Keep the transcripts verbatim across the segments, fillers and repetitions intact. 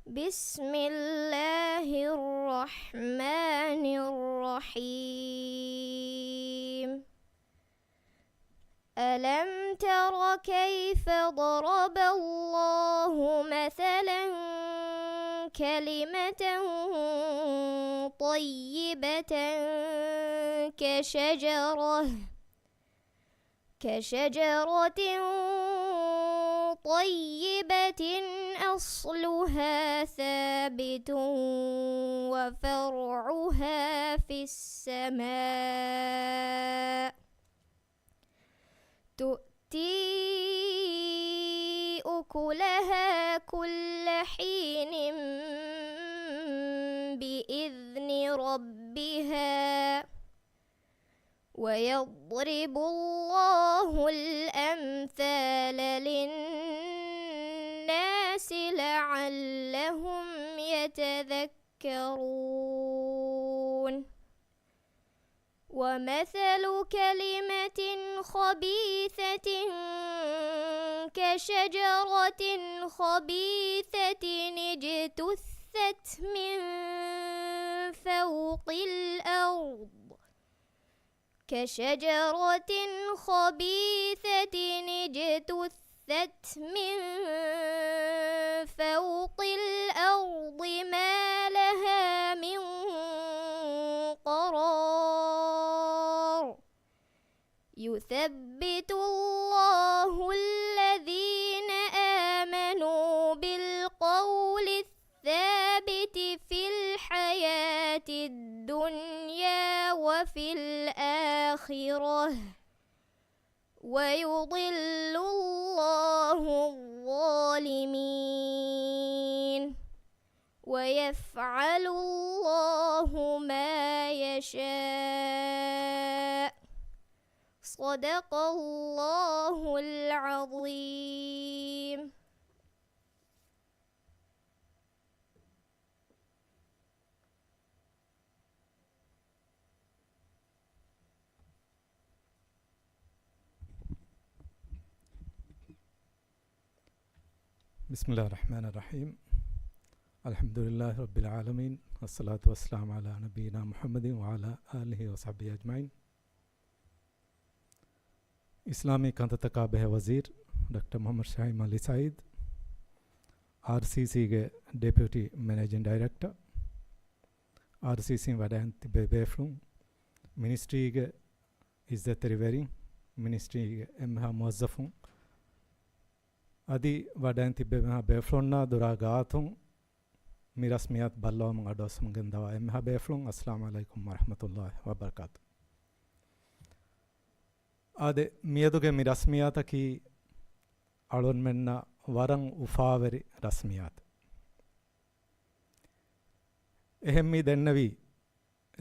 بسم الله الرحمن الرحيم. ألم تر كيف ضرب الله مثلا كلمة طيبة كشجرة كشجرة طيبة أصلها ثابت وفرعها في السماء تؤتي أكلها كل حين بإذن ربها ويضرب الله الأمثال للناس لعلهم يتذكرون. ومثل كلمة خبيثة كشجرة خبيثة اجتثت من فوق الأرض كشجرة خبيثة اجتثت من فوق الأرض ما لها من قرار. يثبت الله الذين آمنوا بالقول الثابت في الحياة الدنيا وفي الآخرة ويضل الله الظالمين ويفعل الله ما يشاء. صدق الله العظيم. بسم الله الرحمن الرحيم. الحمد لله رب العالمين، والصلاة والسلام على نبينا محمد وعلى آله وصحبه أجمعين. އިސްލާމީ ކަންތައްތަކާ ބެހޭ ވަޒީރު ޑޮކްޓަރ މުޙައްމަދު ޝަހީމް ޢަލީ ސަޢީދު، އާރްސީސީގެ ޑެޕިއުޓީ މެނޭޖިން ޑައިރެކްޓަރ، އާރްސީސީން ވަޑައިން ތިއްބެވި ބޭފުޅުން، މިނިސްޓްރީގެ އިއްޒަތްތެރި ވެރިން، މިނިސްޓްރީގެ އެންމެހާ މުވައްޒަފުން، އަދި ވަޑައިން ތިއްބެވި އެންމެހާ ބޭފުޅުންނާ ދުރާ ގާތުން މި ރަސްމިއްޔާތު ބައްލަވަމުން އަޑުއައްސަމުން ގެންދަވާ އެންމެހާ ބޭފުޅުން، އައްސަލާމު ޢަލައިކުމް ވަރަޙްމަތުﷲ ވަބަރަކާތު. އާދެ، މިއަދުގެ މި ރަސްމިއްޔާތަކީ އަޅުންމެންނަށް ވަރަށް އުފާވެރި ރަސްމިއްޔާތެއް. އެހެން މި ދެންނެވީ،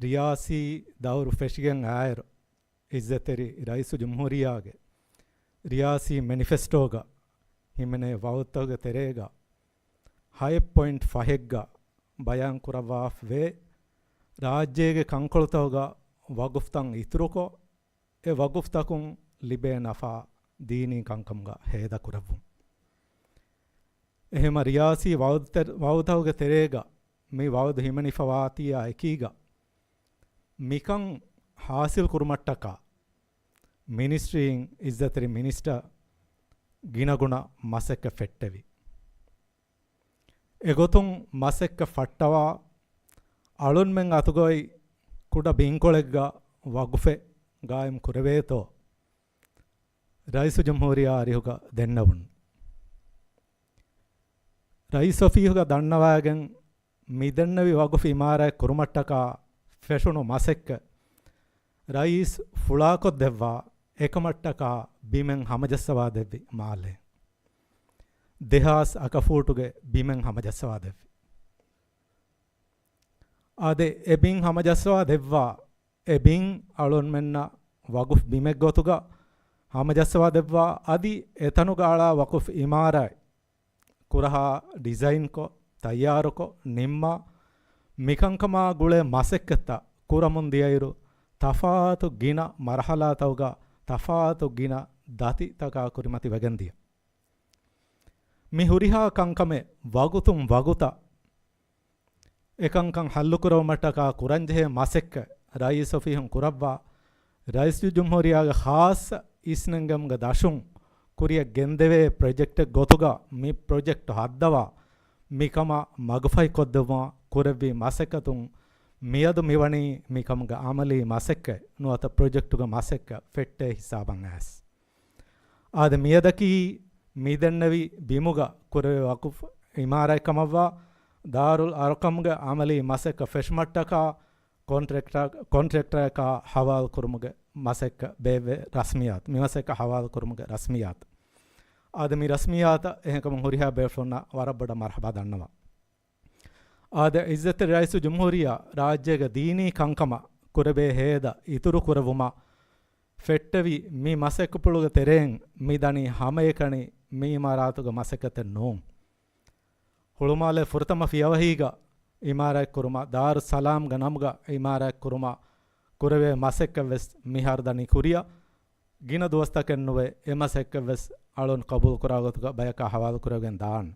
ރިޔާސީ ދައުރު ފެށިގެން އައިއިރު، އިއްޒަތްތެރި ރައީސުލްޖުމްހޫރިއްޔާގެ ރިޔާސީ މެނިފެސްޓޯގަ ހިމެނޭ ވަޢުދުތަކުގެ ތެރޭގަ ހައެއް ޕޮއިންޓް ފަހެއްގަ ބަޔާން ކުރައްވާފަވޭ، ރާއްޖޭގެ ކަންކޮޅުތަކުގަ ވަގުފުތައް އިތުރުކޮށް، އެ ވަގުފުތަކުން ލިބޭ ނަފާ ދީނީ ކަންކަމުގަ ހޭދަކުރެއްވުން. އެހެންމަ ރިޔާސީ ވަޢުދުތެ-، ވަޢުދުތަކުގެ ތެރޭގަ މި ވަޢުދު ހިމެނިފަވާތީއާ އެކީގަ، މިކަން ހާސިލް ކުރުމަށްޓަކާ މިނިސްޓްރީން އިއްޒަތްތެރި މިނިސްޓަރ ގިނަގުނަ މަސައްކަތް ފެއްޓެވި. އެގޮތުން މަސައްކަތް ފައްޓަވާ އަޅުންމެން އަތުގައި ކުޑަ ބިންކޮޅެއްގަ ވަގުފެއް ގާއިމް ކުރެވޭތޯ، ރައީސުލްޖުމްހޫރިއްޔާ އަރިހުގަ ދެންނެވުން. ރައީސް އޮފީހުގަ ދަންނަވައިގެން މިދެންނެވި ވަގުފު އިމާރާތް ކުރުމަށްޓަކާ ފެށުނު މަސައްކަތް ރައީސް ފުޅާކޮށްދެއްވާ އެކަމަށްޓަކާ ބިމެއް ހަމަޖައްސަވާދެއްވި މާލެ. ދެހާސް އަކަފޫޓުގެ ބިމެއް ހަމަޖައްސަވާދެއްވި. އާދެ، އެ ބިން ހަމަޖައްސަވާ ދެއްވާ، އެ ބިން އަޅުންމެންނަށް ވަގުފް ބިމެއްގޮތުގަ ހަމަޖައްސަވާ ދެއްވާ، އަދި އެތަނުގަ އަޅާ ވަގުފް އިމާރާތް ކުރަހާ ޑިޒައިންކޮށް، ތައްޔާރުކޮށް، ނިންމާ، މިކަންކަމާ ގުޅޭ މަސައްކަތްތައް ކުރަމުން ދިޔައިރު، ތަފާތު ގިނަ މަރުޙަލާތަކުގަ ތަފާތު ގިނަ ދަތިތަކާ ކުރިމަތިވެގެންދިޔަ. މި ހުރިހާ ކަންކަމެއް ވަގުތުން ވަގުތަށް އެކަންކަން ހައްލުކުރެވުމަށްޓަކާ ކުރަންޖެހޭ މަސައްކަތް ރައީސް އޮފީހުން ކުރައްވާ، ރައީސުލްޖުމްހޫރިއްޔާގެ ޚާއްޞަ އިސްނެންގެމުގެ ދަށުން ކުރިއަށް ގެންދެވޭ ޕްރޮޖެކްޓެއް ގޮތުގަ މި ޕްރޮޖެކްޓު ހައްދަވާ، މިކަމަށް މަގުފަހިކޮށްދެއްވުމަށް ކުރެއްވި މަސައްކަތުން މިއަދު މިވަނީ މިކަމުގެ އަމަލީ މަސައްކަތް ނުވަތަ ޕްރޮޖެކްޓުގެ މަސައްކަތް ފެއްޓޭ ހިސާބަށް އައިސް. އާދެ، މިއަދަކީ މިދެންނެވި ބިމުގަ ކުރެވޭ ވަޤުފް އިމާރާތްކަމަށްވާ ދާރުލް އަރްޤަމްގެ އަމަލީ މަސައްކަތް ފެށުމަށްޓަކާ ކޮންޓްރެކްޓަރ، ކޮންޓްރެކްޓަރަކާ ހަވާލުކުރުމުގެ މަސައްކަތް ބޭއްވޭ ރަސްމިއްޔާތު، މި މަސައްކަތް ހަވާލުކުރުމުގެ ރަސްމިއްޔާތު. އާދެ، މި ރަސްމިއްޔާތަށް އެހެންކަމުން ހުރިހާ ބޭފުޅުންނަށް ވަރަށް ބޮޑަށް މަރްޙަބާ ދަންނަވަން. އާދެ، އިއްޒަތްތެރި ރައީސުލްޖުމްހޫރިއްޔާ ރާއްޖޭގެ ދީނީ ކަންކަމަށް ކުރެވޭ ހޭދަ އިތުރު ކުރެއްވުމަށް ފެއްޓެވި މި މަސައްކަތްޕުޅުގެ ތެރެއިން މި ދަނީ ހަމައެކަނި މި އިމާރާތުގެ މަސައްކަތެއް ނޫން. ހުޅުމާލޭ ފުރަތަމަ ފިޔަވަހީގަ އިމާރާތްކުރުމަށް، ދާރުއްސަލާމްގެ ނަމުގަ އިމާރާތްކުރުމަށް ކުރެވޭ މަސައްކަތްވެސް މިހާރު ދަނީ ކުރިއަށް. ގިނަ ދުވަސްތަކެއް ނުވެ، އެ މަސައްކަތްވެސް އަޅުން ޤަބޫލުކުރާ ގޮތުގަ ބަޔަކާ ހަވާލުކުރެވިގެން ދާން.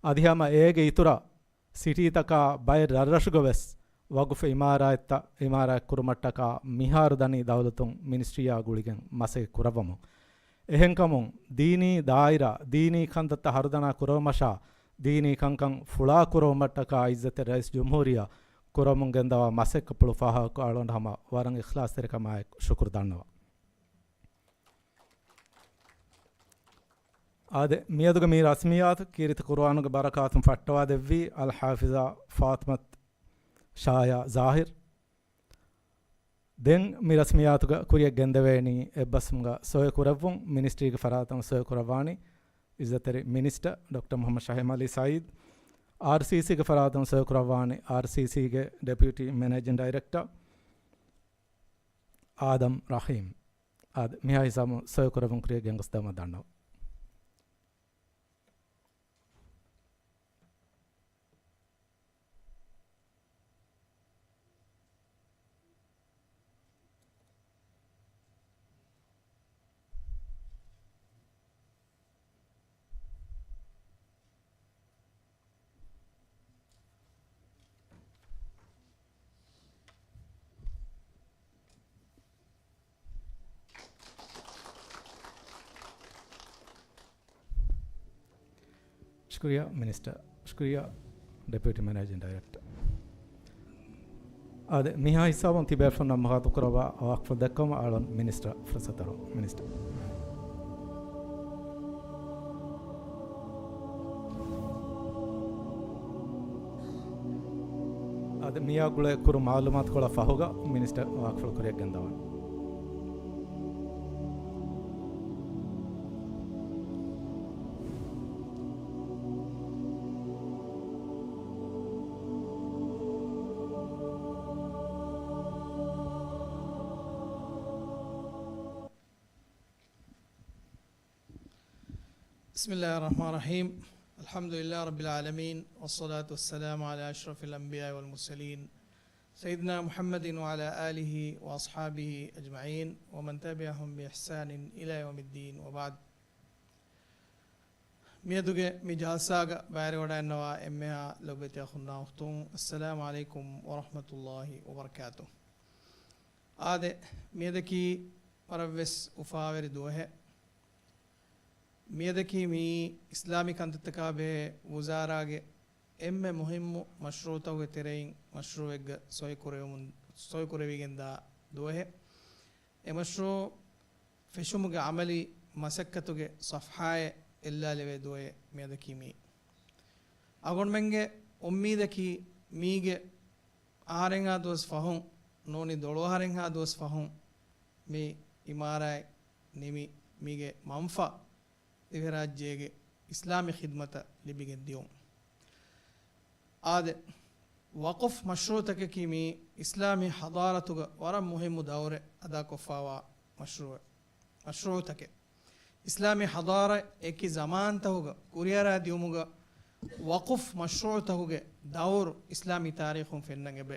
އަދި ހަމަ އޭގެ އިތުރަށް ސިޓީތަކާ ބައެއް ރަށްރަށުގަވެސް ވަގުފު އިމާރާތްތައް އިމާރާތްކުރުމަށްޓަކާ މިހާރު ދަނީ ދައުލަތުން މިނިސްޓްރީއާ ގުޅިގެން މަސައްކަތް ކުރައްވަމުން. އެހެންކަމުން، ދީނީ ދާއިރާ، ދީނީ ކަންތައްތައް ހަރުދަނާ ކުރެވުމަށާ، ދީނީ ކަންކަން ފުޅާ ކުރެވުމަށްޓަކާ އިއްޒަތްތެރި ރައީސް ޖުމްހޫރިއްޔާ ކުރަމުން ގެންދަވާ މަސައްކަތްޕުޅު ފާހަގަކޮށް އަޅުގަނޑު ހަމަ ވަރަށް އިޚްލާޞްތެރިކަމާއެކު ޝުކުރު ދަންނަވަން. އާދެ، މިއަދުގެ މި ރަސްމިއްޔާތު ކީރިތި ޤުރުއާނުގެ ބަރަކާތުން ފައްޓަވާދެއްވީ އަލްޙާފިޒާ ފާޠިމަތު ޝާޔާ ޒާހިރު. ދެން މި ރަސްމިއްޔާތުގަ ކުރިއަށް ގެންދެވޭނީ އެއްބަސްވުމުގަ ސޮއި ކުރެއްވުން. މިނިސްޓްރީގެ ފަރާތުން ސޮއި ކުރައްވާނީ އިއްޒަތްތެރި މިނިސްޓަރ ޑޮކްޓަރ މުޙައްމަދު ޝަހީމް އަލީ ސައީދު. އާރްސީސީގެ ފަރާތުން ސޮއި ކުރައްވާނީ އާރްސީސީގެ ޑެޕިއުޓީ މެނޭޖިން ޑައިރެކްޓަރ އާދަމް ރަހީމް. އާދެ، މިހާ ހިސާބުން ސޮއި ކުރެއްވުން ކުރިއަށް ގެންގޮސްދެވުމަށް ދަންނަވަން. ޝުކުރިއްޔާ މިނިސްޓަރ. ޝުކުރިއްޔާ ޑެޕިއުޓީ މެނޭޖިން ޑައިރެކްޓަރ. އާދެ، މިހާ ހިސާބުން ތިބޭފުޅުންނަށް މަގާތުކުރައްވާ ވަޤްފު ދައްކަވަމުން އަޅުން މިނިސްޓަރ ފުރުސަތު ދެއްވަމުން. މިނިސްޓަރ. އާދެ، މިއާ ގުޅޭ ކުރު މައުލޫމާތުކޮޅަށް ފަހުގަ މިނިސްޓަރ ވަޤްފު ކުރިއަށް ގެންދަވާނެ. بسم الله الرحمن الرحيم. الحمد لله رب العالمين، والصلاة والسلام على أشرف الأنبياء والمرسلين، سيدنا محمد وعلى آله وأصحابه أجمعين، ومن تبعهم بإحسان إلى يوم الدين، وبعد. މިއަދުގެ މި ޖަލްސާގަ ބައިވެރިވަޑައިގަންނަވާ އެންމެހާ ލޮބުވެތި އަޚުންނާ އުޚްތުން، އައްސަލާމު ޢަލައިކުމް ވަރަޙްމަތުﷲި ވަބަރަކާތުހު. އާދެ، މިއަދަކީ ވަރަށްވެސް އުފާވެރި ދުވަހެއް. މިއަދަކީ މިއީ އިސްލާމީ ކަންތައްތަކާ ބެހޭ ވުޒާރާގެ އެންމެ މުހިއްމު މަޝްރޫޢުތަކުގެ ތެރެއިން މަޝްރޫޢެއްގަ ސޮއިކުރެވުމުން، ސޮއިކުރެވިގެންދާ ދުވަހެއް. އެ މަޝްރޫޢު ފެށުމުގެ ޢަމަލީ މަސައްކަތުގެ ޞަފްޙާއެއް އެއްލާލެވޭ ދުވަހެއް މިއަދަކީ މިއީ. އަޅުގަނޑުމެންގެ އުއްމީދަކީ މީގެ އަހަރެއްހާ ދުވަސް ފަހުން ނޫނީ ދޮޅު އަހަރެއްހާ ދުވަސް ފަހުން މި އިމާރާތް ނިމި މީގެ މަންފާ ދިވެހިރާއްޖޭގެ އިސްލާމީ ޚިދްމަތަށް ލިބިގެން ދިޔުން. އާދެ، ވަޤުފް މަޝްރޫޢުތަކަކީ މީ އިސްލާމީ ޙަޟާރަތުގަ ވަރަށް މުހިއްމު ދައުރެއް އަދާކޮށްފާވާ މަޝްރޫޢު، މަޝްރޫޢުތަކެއް. އިސްލާމީ ޙަޟާރަތް އެކި ޒަމާންތަކުގަ ކުރިއަރާ ދިޔުމުގަ ވަޤުފް މަޝްރޫޢުތަކުގެ ދައުރު އިސްލާމީ ތާރީޚުން ފެންނަން އެބަ.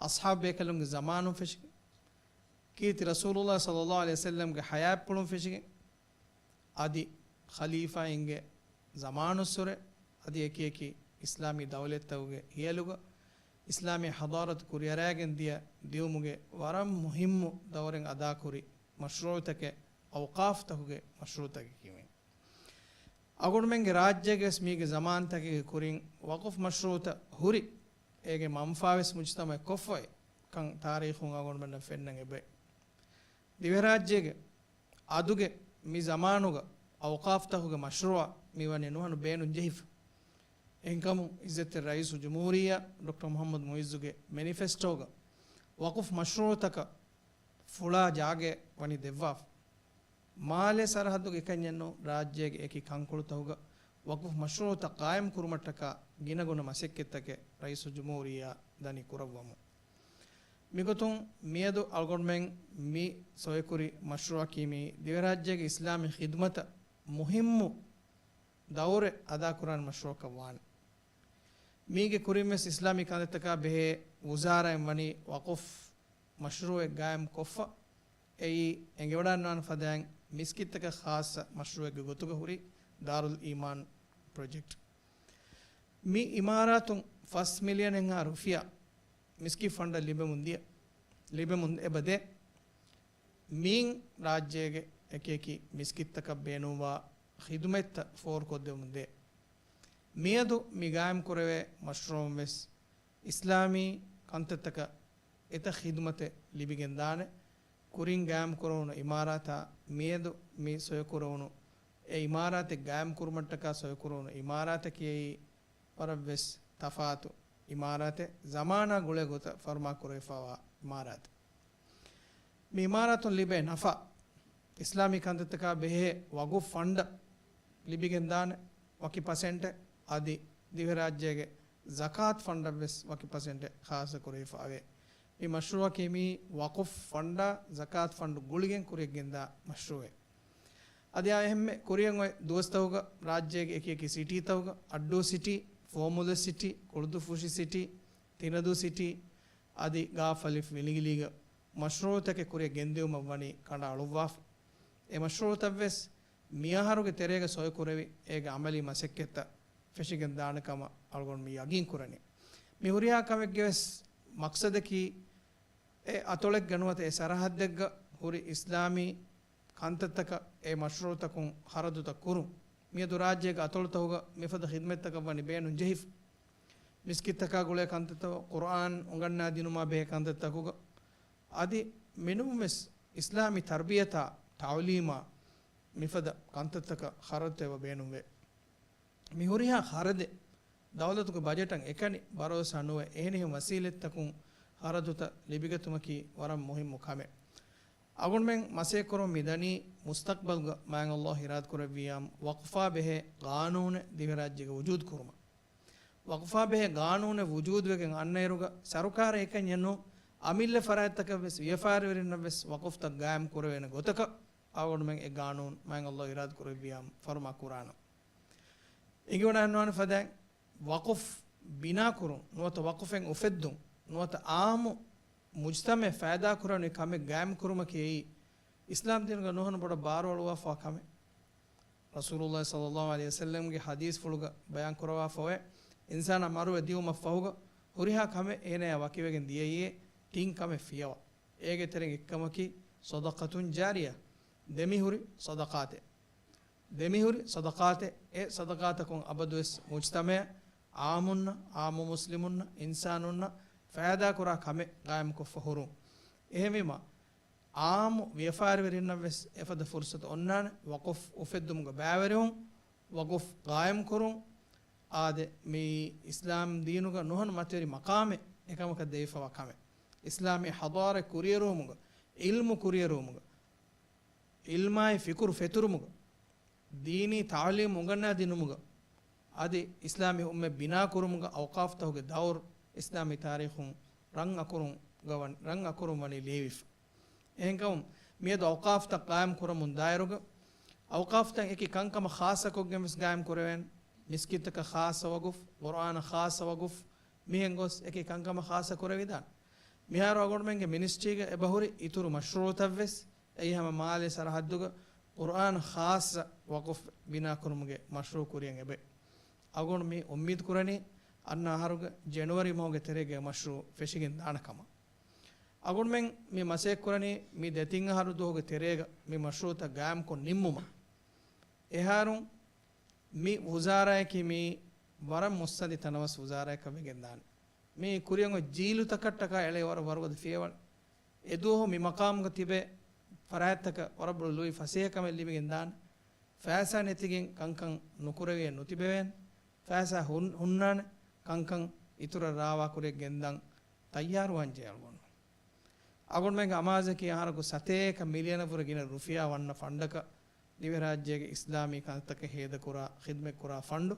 އަޞްޙާބު ބޭކަލުންގެ ޒަމާނުން ފެށިގެން، ކީރިތި ރަސޫލުﷲ ޞައްލަﷲު ޢަލައިހި ވަސައްލަމްގެ ޙަޔާތްޕުޅުން ފެށިގެން، އަދި ޚަލީފާއިންގެ ޒަމާނުއްސުރެ، އަދި އެކި އެކި އިސްލާމީ ދައުލަތްތަކުގެ ހިޔަލުގަ އިސްލާމީ ޙަޟާރަތު ކުރިއަރާގެން ދިޔަ ދިއުމުގެ ވަރަށް މުހިއްމު ދައުރެއް އަދާކުރި މަޝްރޫޢުތަކެއް، އައުޤާފްތަކުގެ މަޝްރޫޢުތަކަކީ މީ. އަޅުގަނޑުމެންގެ ރާއްޖޭގެ ވެސް މީގެ ޒަމާންތަކެއްގެ ކުރިން ވަޤުފް މަޝްރޫޢުތައް ހުރި، އޭގެ މަންފާވެސް މުޖްތަމަޢަށް ކޮށްފައި ކަން ތާރީޚުން އަޅުގަނޑުމެންނަށް ފެންނަން އެބައި. ދިވެހިރާއްޖޭގެ އަދުގެ މި ޒަމާނުގަ އައުޤާފްތަކުގެ މަޝްރޫޢަށް މިވަނީ ނުހަނު ބޭނުން ޖެހިފަ. އެހެންކަމުން ޢިއްޒަތްތެރި ރައީސުލްޖުމްހޫރިއްޔާ ޑޮކްޓަރ މުޙައްމަދު މުޢިއްޒުގެ މެނިފެސްޓޯގަ ވަޤުފް މަޝްރޫޢުތަކަށް ފުޅާ ޖާގައެއް ވަނީ ދެއްވާފަ. މާލޭ ސަރަޙައްދުގެ އެކަންޏެއްނު، ރާއްޖޭގެ އެކި ކަންކޮޅުތަކުގަ ވަޤުފް މަޝްރޫޢުތައް ޤާއިމް ކުރުމަށްޓަކާ ގިނަގުނަ މަސައްކަތްތަކެއް ރައީސުލްޖުމްހޫރިއްޔާ ދަނީ ކުރައްވަމުން. މިގޮތުން މިއަދު އަޅުގަނޑުމެން މި ސޮއިކުރި މަޝްރޫޢަކީ މީ ދިވެހިރާއްޖޭގެ އިސްލާމީ ޚިދުމަތަށް މުހިއްމު ދައުރެއް އަދާކުރާނެ މަޝްރޫޢަކަށް ވާނެ. މީގެ ކުރިން ވެސް އިސްލާމީ ކަންތައްތަކާ ބެހޭ ވުޒާރާއިން ވަނީ ވަޤުފް މަޝްރޫޢެއް ގާއިމް ކޮށްފަ. އެއީ އެނގިވަޑައިގަންނަވާނެ ފަދައިން މިސްކިތްތަކަށް ޚާއްޞަ މަޝްރޫޢެއްގެ ގޮތުގަ ހުރި ދާރުލް އީމާން ޕްރޮޖެކްޓް. މި އިމާރާތުން ފަސް މިލިއަނެއްހާ ރުފިޔާ މިސްކިތް ފަންޑަށް ލިބެމުން ދިޔަ، ލިބެމުން އެބަ ދޭ. މިއިން ރާއްޖޭގެ އެކިއެކި މިސްކިތްތަކަށް ބޭނުންވާ ޚިދުމަތްތައް ފޯރުކޮށްދެމުން ދޭ. މިއަދު މި ގާއިމް ކުރެވޭ މަޝްރޫޢުން ވެސް އިސްލާމީ ކަންތައްތަކަށް އެތައް ޚިދުމަތެއް ލިބިގެންދާނެ. ކުރިން ގާއިމް ކުރެވުނު އިމާރާތާ މިއަދު މި ސޮއިކުރެވުނު އެ އިމާރާތެއް ގާއިމް ކުރުމަށްޓަކާ ސޮއިކުރެވުނު އިމާރާތަކީ ވަރަށް ވެސް ތަފާތު އިމާރާތެއް، ޒަމާނާ ގުޅޭ ގޮތަށް ފަރުމާ ކުރެވިފައިވާ އިމާރާތެއް. މި އިމާރާތުން ލިބޭ ނަފާ، އިސްލާމީ ކަންތައްތަކާ ބެހޭ ވަގުފް ފަންޑަށް ލިބިގެންދާނެ ވަކި ޕަސެންޓެއް، އަދި ދިވެހިރާއްޖޭގެ ޒަކާތް ފަންޑަށް ވެސް ވަކި ޕަސެންޓެއް ޚާއްޞަ ކުރެވިފައެވެ. މި މަޝްރޫޢަކީ މީ ވަޤުފް ފަންޑާ ޒަކާތް ފަންޑު ގުޅިގެން ކުރިއަށްގެންދާ މަޝްރޫޢެއް. އަދި އާ އެހެންމެ ކުރިއަށް އޮތް ދުވަސްތަކުގަ ރާއްޖޭގެ އެކިއެކި ސިޓީތަކުގަ، އައްޑޫ ސިޓީ، ފޯމުލައް ސިޓީ، ކުޅުދުއްފުށި ސިޓީ، ތިނަދޫ ސިޓީ، އަދި ގާފަލިފް ވިލިގިލީގަ މަޝްރޫޢުތަކެއް ކުރިއަށް ގެންދިއުމަށް ވަނީ ކަނޑައަޅުއްވާފަ. އެ މަޝްރޫޢުތައް ވެސް މިއަހަރުގެ ތެރޭގަ ސޮއިކުރެވި، އޭގެ ޢަމަލީ މަސައްކަތްތައް ފެށިގެން ދާނެ ކަމަށް އަޅުގަނޑު މި ޔަގީން ކުރަނީ. މި ހުރިހާ ކަމެއްގެ ވެސް މަޤްޞަދަކީ، އެ އަތޮޅެއްގަ ނުވަތަ އެ ސަރަޙައްދެއްގަ ހުރި އިސްލާމީ ކަންތައްތަކަށް އެ މަޝްރޫޢުތަކުން ޚަރަދުތައް ކުރުން. މިއަދު ރާއްޖޭގެ އަތޮޅުތަކުގަ މިފަދަ ޚިދުމަތްތަކަށް ވަނީ ބޭނުން ޖެހިފަ. މިސްކިތްތަކާ ގުޅޭ ކަންތައްތައް، ޤުރްއާން އުނގަންނާ ދިނުމާ ބެހޭ ކަންތައްތަކުގަ، އަދި މިނޫންވެސް އިސްލާމީ ތަރްބިޔަތާ، ތަޢުލީމާ މިފަދަ ކަންތައްތަކަށް ޚަރަދުތައް އެބަ ބޭނުންވޭ. މި ހުރިހާ ޚަރަދެއް ދައުލަތުގެ ބަޖެޓަށް އެކަނި ބަރޯސާ ނުވެ، އެހެނިހެން ވަސީލަތްތަކުން ޚަރަދުތައް ލިބިގަތުމަކީ ވަރަށް މުހިއްމު ކަމެއް. އަޅުގަނޑުމެން މަސައްކަތްކުރަމުން މިދަނީ، މުސްތަޤްބަލްގަ މާތް ﷲ އިރާދަކުރެއްވިއްޔާ، ވަޤުފާ ބެހޭ ޤާނޫނެއް ދިވެހިރާއްޖޭގަ ވުޖޫދު ކުރުމަށް. ވަޤުފާ ބެހޭ ޤާނޫނެއް ވުޖޫދުވެގެން އަންނައިރުގަ، ސަރުކާރަށް އެކަންޏެއް ނޫން، އަމިއްލަ ފަރާތްތަކަށް ވެސް، ވިޔަފާރިވެރިންނަށް ވެސް ވަޤުފްތައް ޤާއިމް ކުރެވޭނެ ގޮތަކަށް އަޅުގަނޑުމެން އެ ޤާނޫނު މާތް ﷲ އިރާދަ ކުރެއްވިއްޔާ ފަރުމާ ކުރާނަން. އެނގިވަޑައިގަންނަވާނެ ފަދައިން، ވަޤުފް ބިނާކުރުން ނުވަތަ ވަޤުފެއް އުފެއްދުން ނުވަތަ އާއްމު މުޖްތަމަޢަށް ފައިދާކުރާނެ ކަމެއް ޤާއިމް ކުރުމަކީ އެއީ އިސްލާމް ދީނުގަ ނުހަނު ބޮޑަށް ބާރުއަޅުވާފަވާ ކަމެއް. ރަސޫލުﷲ ޞައްލަﷲ ޢަލައިހި ވަސައްލަމްގެ ޙަދީޘްފުޅުގަ ބަޔާން ކުރަވާފަވޭ، އިންސާނާ މަރުވެ ދިއުމަށްފަހުގަ ހުރިހާ ކަމެއް އޭނަޔާ ވަކިވެގެން ދިޔައީ ތިން ކަމެއް ފިޔަވަ. އޭގެ ތެރެއިން އެއްކަމަކީ ޞަދަޤަތުން ޖާރިޔަ، ދެމިހުރި ޞަދަޤާތެއް. ދެމިހުރި ޞަދަޤާތެއް، އެ ޞަދަޤާތަކުން އަބަދުވެސް މުޖްތަމަޢަށް، ޢާއްމުންނަށް، ޢާއްމު މުސްލިމުންނަށް، އިންސާނުންނަށް ފައިދާކުރާ ކަމެއް ޤާއިމްކޮށްފަ ހުރުން. އެހެންވީމަ، ޢާއްމު ވިޔަފާރިވެރިންނަށް ވެސް އެފަދަ ފުރުޞަތު އޮންނާނެ، ވަޤުފް އުފެއްދުމުގަ ބައިވެރިވުން، ވަޤުފް ޤާއިމްކުރުން. އާދެ، މިއީ އިސްލާމް ދީނުގަ ނުހަނު މަތިވެރި މަޤާމެއް އެކަމަކަށް ދެވިފަވާ ކަމެއް. އިސްލާމީ ޙަޟާރަތް ކުރިއެރުވުމުގަ، ޢިލްމު ކުރިއެރުވުމުގަ، ޢިލްމާއި ފިކުރު ފެތުރުމުގަ، ދީނީ ތަޢުލީމު އުނގަންނާ ދިނުމުގަ، އަދި އިސްލާމީ އުއްމަތް ބިނާކުރުމުގަ އައުޤާފްތަކުގެ ދައުރު އިސްލާމީ ތާރީޚުން ރަން އަކުރުން ގަވަން، ރަން އަކުރުން ވަނީ ލިޔެވިފަ. އެހެންކަމުން، މިއަދު އައުޤާފްތައް ޤާއިމް ކުރަމުން ދާއިރުގަ، އައުޤާފްތައް އެކި ކަންކަމަށް ޚާއްޞަކޮށްގެން ވެސް ޤާއިމް ކުރެވޭނެ. މިސްކިތްތަކަށް ޚާއްޞަ ވަޤުފް، ޤުރްއާނަށް ޚާއްޞަ ވަޤުފް، މިހެން ގޮސް އެކި ކަންކަމަށް ޚާއްޞަ ކުރެވިދާނެ. މިހާރު އަޅުގަނޑުމެންގެ މިނިސްޓްރީގަ އެބަހުރި އިތުރު މަޝްރޫޢުތައް ވެސް، އެއީ ހަމަ މާލޭ ސަރަޙައްދުގަ ޤުރްއާނަށް ޚާއްޞަ ވަޤުފް ބިނާކުރުމުގެ މަޝްރޫޢު ކުރިއަށް އެބައި. އަޅުގަނޑު މި އުއްމީދު ކުރަނީ، އަންނަ އަހަރުގެ ޖެނުއަރީ މަހުގެ ތެރޭގައި މަޝްރޫޢު ފެށިގެން ދާނެ ކަމަށް. އަޅުގަނޑުމެން މި މަސައްކަތް ކުރަނީ މި ދެތިން އަހަރު ދުވަހުގެ ތެރޭގަ މި މަޝްރޫޢުތައް ގާއިމްކޮށް ނިންމުމަށް. އެހާރުން މި ވުޒާރާއަކީ މީ ވަރަށް މުއްސަނދި ތަނަވަސް ވުޒާރާއަކަށް ވެގެން ދާނެ. މީ ކުރިއަށް އޮތް ޖީލުތަކަށްޓަކާ އެޅޭ ވަރަށް ވަރުގަދަ ފިޔަވަޅެއް. އެދުވަހު މި މަޤާމުގަ ތިބޭ ފަރާތްތަކަށް ވަރަށް ބޮޑު ލުއި ފަސޭހަކަމެއް ލިބިގެން ދާނެ. ފައިސާ ނެތިގެން ކަންކަން ނުކުރެވިއެއް ނުތިބެވޭނެ. ފައިސާ ހުން-، ހުންނާނެ. ކަންކަން އިތުރަށް ރާވާކުރިއަށް ގެންދަން ތައްޔާރުވާންޖެހޭ އަޅުގަނޑު. އަޅުގަނޑުމެންގެ އަމާޒަކީ އަހަރަކު ސަތޭކަ މިލިއަނަށްވުރެ ގިނަ ރުފިޔާ ވަންނަ ފަންޑަކަށް ދިވެހިރާއްޖޭގެ އިސްލާމީ ކަންތައްތަކަށް ހޭދަކުރާ، ޚިދުމަތްކުރާ ފަންޑު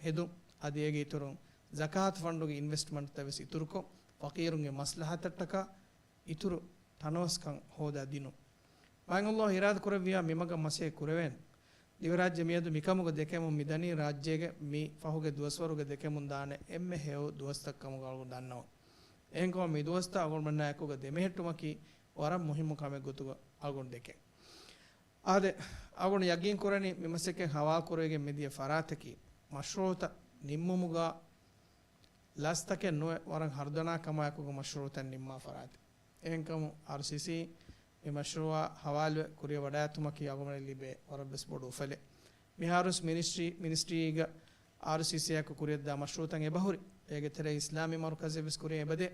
ހެދުން، އަދި އޭގެ އިތުރުން ޒަކާތު ފަންޑުގެ އިންވެސްޓްމަންޓްތައް ވެސް އިތުރުކޮށް، ފަޤީރުންގެ މަސްލަހަތަށްޓަކާ އިތުރު ތަނަވަސްކަން ހޯދާ ދިނުން. މާތް ﷲ އިރާދަ ކުރެއްވިޔާ މިމަގަށް މަސައްކަތް ކުރެވޭނެ. ދިވެހިރާއްޖެ މިއަދު މިކަމުގަ ދެކެމުން މިދަނީ ރާއްޖޭގެ މި ފަހުގެ ދުވަސްވަރުގަ ދެކެމުން ދާނެ އެންމެ ހެޔޮ ދުވަސްތައް ކަމުގަ އަޅުގަނޑު ދަންނަވަން. އެހެންކަމުން މި ދުވަސްތައް އަޅުގަނޑުމެންނާ އެކުގަ ދެމެހެއްޓުމަކީ ވަރަށް މުހިއްމު ކަމެއް ގޮތުގަ އަޅުގަނޑު ދެކެން. އާދެ، އަޅުގަނޑު ޔަގީން ކުރަނީ މި މަސައްކަތް ހަވާލު ކުރެވިގެން މިދިޔަ ފަރާތަކީ މަޝްރޫޢުތައް ނިންމުމުގަ ލަސްތަކެއް ނުވެ ވަރަށް ހަރުދަނާ ކަމާއެކުގަ މަޝްރޫޢުތައް ނިންމާ ފަރާތެއް. އެހެންކަމުން އާރްސީސީ މި މަޝްރޫޢާ ހަވާލުވެ ކުރިއަށް ވަޑައިގަތުމަކީ އަޅުގަނޑަށް ލިބޭ ވަރަށް ވެސް ބޮޑު އުފަލެއް. މިހާރުވެސް މިނިސްޓްރީ، މިނިސްޓްރީގަ އާރްސީސީއާއެކު ކުރިއަށްދާ މަޝްރޫޢުތައް އެބަހުރި. އޭގެ ތެރޭ އިސްލާމީ މަރުކަޒެއް ވެސް ކުރިއަށް އެބަދޭ.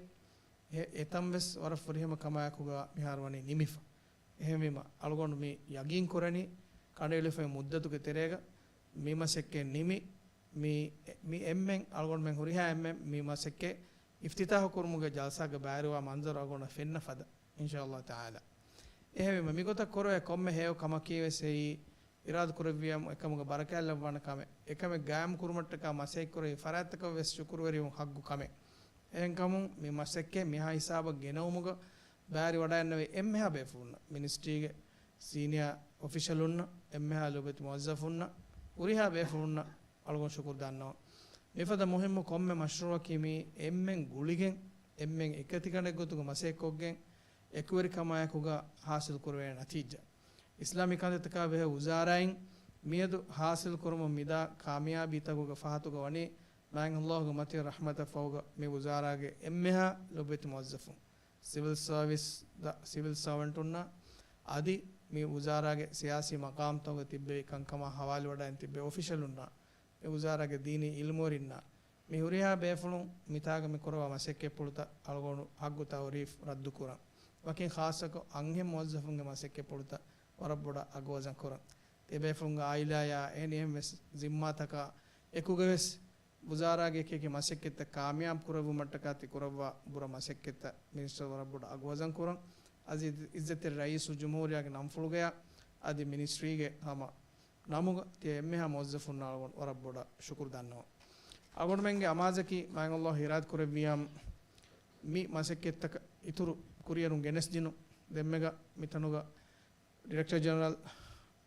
އެ-، އެތަން ވެސް ވަރަށް ފުރިހަމަ ކަމާއެކުގަ މިހާރު ވަނީ ނިމިފަ. އެހެންވީމަ، އަޅުގަނޑު މި ޔަގީން ކުރަނީ، ކަނޑައެޅިފައި މުއްދަތުގެ ތެރޭގަ މި މަސައްކަތް ނިމި، މި، މި އެންމެން އަޅުގަނޑުމެން ހުރިހާ އެންމެން މި މަސައްކަތް އިފްތިތާޙު ކުރުމުގެ ޖަލްސާގަ ބައިވެރިވާ މަންޒަރު އަޅުގަނޑަށް ފެންނަ ފަދަ، އިންޝާﷲ ތަޢާލާ. އެހެންވީމަ، މިގޮތަށް ކުރެވޭ ކޮންމެ ހެޔޮ ކަމަކީ ވެސް އެއީ، އިރާދަ ކުރެއްވިޔަމު އެކަމުގަ ބަރަކާތް ލައްވާނެ ކަމެއް. އެކަމެއް ގާއިމް ކުރުމަށްޓަކާ މަސައްކަތް ކުރެވި ފަރާތްތަކަށް ވެސް ޝުކުރުވެރިވުން ހައްގު ކަމެއް. އެހެންކަމުން މި މަސައްކަތް މިހާ ހިސާބަށް ގެނައުމުގަ ބައިވެރިވަޑައިގަންނަވަނީ އެންމެހާ ބޭފުޅުންނަށް، މިނިސްޓްރީގެ ސީނިއާ އޮފިޝަލުންނަށް، އެންމެހާ ލޮބުވެތި މުވައްޒަފުންނަށް، ހުރިހާ ބޭފުޅުންނަށް އަޅުގަނޑު ޝުކުރު ދަންނަވަން. މިފަދަ މުހިއްމު ކޮންމެ މަޝްރޫޢަކީ މީ އެންމެން ގުޅިގެން، އެންމެން އެކަތިގަނޑެއް ގޮތުގަ މަސައްކަތްކޮށްގެން، އެކުވެރިކަމާއެކުގަ ހާސިލް ކުރެވޭ ނަތީޖާ. އިސްލާމީ ކަންތައްތަކާ ބެހޭ ވުޒާރާއިން މިއަދު ހާސިލް ކުރަމުން މިދާ ކާމިޔާބީތަކުގެ ފަހަތުގަ ވަނީ، މާތް ﷲ ގެ މަތިން ރަޙްމަތަށް ފަހުގަ މި ވުޒާރާގެ އެންމެހާ ލޮބުވެތި މުވައްޒަފުން، ސިވިލް ސާވިސް ދަ-، ސިވިލް ސާވަންޓުންނާ އަދި މި ވުޒާރާގެ ސިޔާސީ މަޤާމްތަކުގަ ތިއްބެވި ކަންކަމާ ހަވާލުވަޑައިން ތިއްބެވި އޮފިޝަލުންނާ، މި ވުޒާރާގެ ދީނީ އިލްމުވެރިންނާ، މި ހުރިހާ ބޭފުޅުން މިތާގަ މި ކުރައްވާ މަސައްކަތްޕުޅުތައް އަޅުގަނޑު ހައްގު ތައުރީފް ރައްދު ކުރަން. ވަކިން ޚާއްޞަކޮށް އަންހެން މުވައްޒަފުންގެ މަސައްކަތްޕުޅުތައް ވަރަށް ބޮޑަށް އަގުވަޒަން ކުރަން. ތިބޭފުޅުންގެ އާއިލާޔާ އެހެނިހެން ވެސް ޒިންމާތަކާ އެކުގަ ވެސް ވުޒާރާގެ އެކިއެކި މަސައްކަތްތައް ކާމިޔާބު ކުރެއްވުމަށްޓަކާ ތި ކުރައްވާ ބުރަ މަސައްކަތްތައް މިނިސްޓަރ ވަރަށް ބޮޑަށް އަގުވަޒަން ކުރަން. އަދި އިއްޒަތްތެރި ރައީސުލްޖުމްހޫރިއްޔާގެ ނަންފުޅުގަޔާ އަދި މިނިސްޓްރީގެ ހަމަ ނަމުގަ ތިޔަ އެންމެހާ މުވައްޒަފުންނާ އަޅުގަނޑު ވަރަށް ބޮޑަށް ޝުކުރު ދަންނަވަން. އަޅުގަނޑުމެންގެ އަމާޒަކީ މާތް ﷲ އިރާދަ ކުރެއްވިޔާމު މި މަސައްކަތްތަކަށް އިތުރު ކުރިއެރުން ގެނެސްދިނުން. ދެންމެގަ މިތަނުގަ ޑިރެކްޓަރ ޖެނެރަލް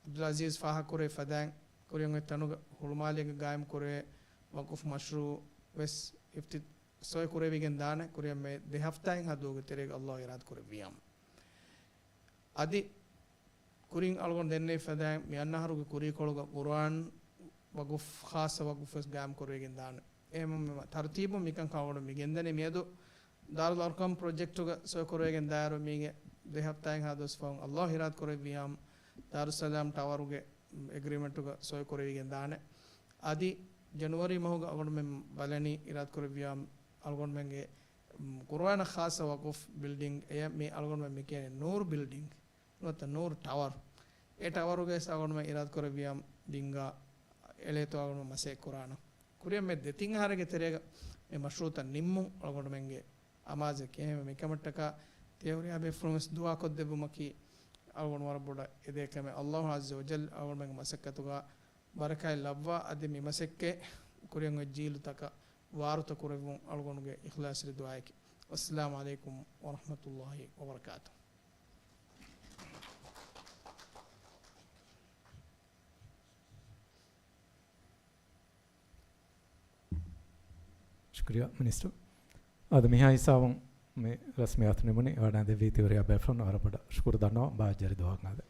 ޢަބްދުލް ޢަޒީޒް ފާހަގަކުރެއްވި ފަދައިން، ކުރިއަށް އޮތް ތަނުގަ ހުޅުމާލޭގަ ގާއިމް ކުރެވޭ ވަޤުފް މަޝްރޫޢު ވެސް އިފްތި-، ސޮއި ކުރެވިގެން ދާނެ، ކުރިއަށް މި ދެ ހަފްތާއެއްހާ ދުވަހުގެ ތެރޭގަ ﷲ އިރާދަ ކުރެއްވިޔާމު. އަދި ކުރިން އަޅުގަނޑު ދެންނެވި ފަދައިން މި އަންނަ އަހަރުގެ ކުރީކޮޅުގަ ޤުރުއާން ވަޤުފް، ޚާއްޞަ ވަޤުފް ވެސް ގާއިމް ކުރެވިގެން ދާނެ. އެހެންވީމަ ތަރުތީބުން މިކަންކަން އަޅުގަނޑު މި ގެންދަނީ މިއަދު ދާރުލް އަރްޤަމް ޕްރޮޖެކްޓުގަ ސޮއި ކުރެވިގެން ދާއިރު މީގެ ދެ ހަފްތާއެއްހާ ދުވަސް ފަހުން ﷲ އިރާދަ ކުރެއްވިޔާމު ދާރުއްސަލާމް ޓަވަރުގެ އެގްރިމެންޓުގަ ސޮއި ކުރެވިގެން ދާނެ. އަދި ޖަނުއަރީ މަހުގަ އަޅުގަނޑުމެން ބަލަނީ އިރާދަ ކުރެއްވިޔާމު އަޅުގަނޑުމެންގެ، މް، ޤުރުއާނަށް ޚާއްޞަ ވަޤުފް ބިލްޑިންގް އެޔަށް މި އަޅުގަނޑުމެން މި ކިޔަނީ ނޫރު ބިލްޑިންގް. ނުވަތަ ނޫރު ޓަވަރު. އެ ޓަވަރުގައި އަޅުގަނޑުމެން އިރާދަ ކުރެއްވިޔާމު ދިންގާ އެޅޭތޯ އަޅުގަނޑުމެން މަސައްކަތް ކުރާނަން. ކުރިއަށް މި ދެތިން އަހަރެއްގެ ތެރޭގަ މި މަޝްރޫޢުތައް ނިންމުން އަޅުގަނޑުމެންގެ އަމާޒެކޭ. އެހެންވެ މިކަމަށްޓަކާ ތިޔަ ހުރިހާ ބޭފުޅުން ވެސް ދުޢާ ކޮށްދެއްވުމަކީ އަޅުގަނޑު ވަރަށް ބޮޑަށް އެދޭ ކަމެއް. ﷲ ޢައްޒަ ވަޖައްލަ އަޅުގަނޑުމެންގެ މަސައްކަތުގަ ބަރަކާތް ލައްވާ، އަދި މި މަސައްކަތް ކުރިއަށް އޮތް ޖީލުތަކަށް ވާރުތަ ކުރެއްވުން އަޅުގަނޑުގެ އިޚްލާޞްތެރި ދުޢާއެކޭ. ވައްސަލާމު ޢަލައިކުމް ވަރަޙްމަތުﷲ ވަބަރަކާތުހު. ޝުކުރިއްޔާ މިނިސްޓަރ. އާދެ، މިހާ ހިސާބުން މި ރަސްމިއްޔާތު ނިމުނީ. ވަޑައިގެންދެއްވި ތި ހުރިހާ ބޭފުޅުން ވަރަށް ބޮޑަށް ޝުކުރު ދަންނަވަން. ބާއްޖަވެރި ދުވަހަށް އާދެ.